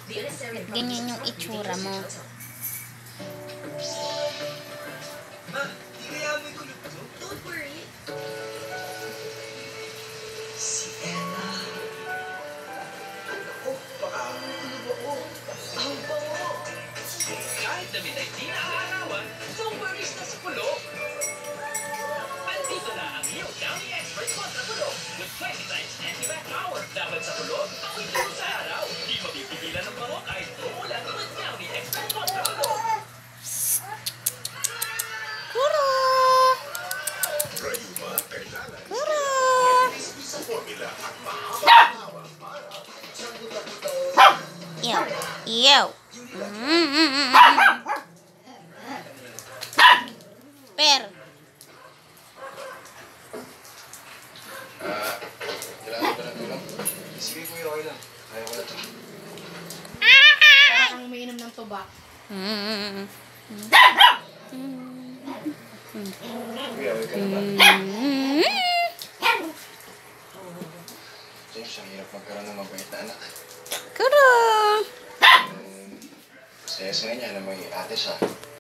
Ganyan yung itsura mo. Ma, di kaya amoy kulublo? Don't worry. Si Ella. Ako, baka amoy kulob ako. Ang bango! Kahit damit ay di naaarawan, don't worry na sa kulob. Andito na ang new Downy Expert kontra kulob with 20 times anti-bac power. Laban sa kulob, amoy tulo sa araw. Di mapipigilan ng bango kahit umulan with Downy Expert kontra kulob. Kuro! Rayuma, kailangan Kuro! may sa formula at mahaba para sa Ew. Ew. Per. Ah, kailangan ko ba ng tulong? Sige kuya, okay lang. Kaya ko na to. Para kang umiinom ng tubak. Kuya, okay ka na ba? James, ang hirap magkaroon ng mabait na anak. Kuro! Saya-saya niya na may ate siya.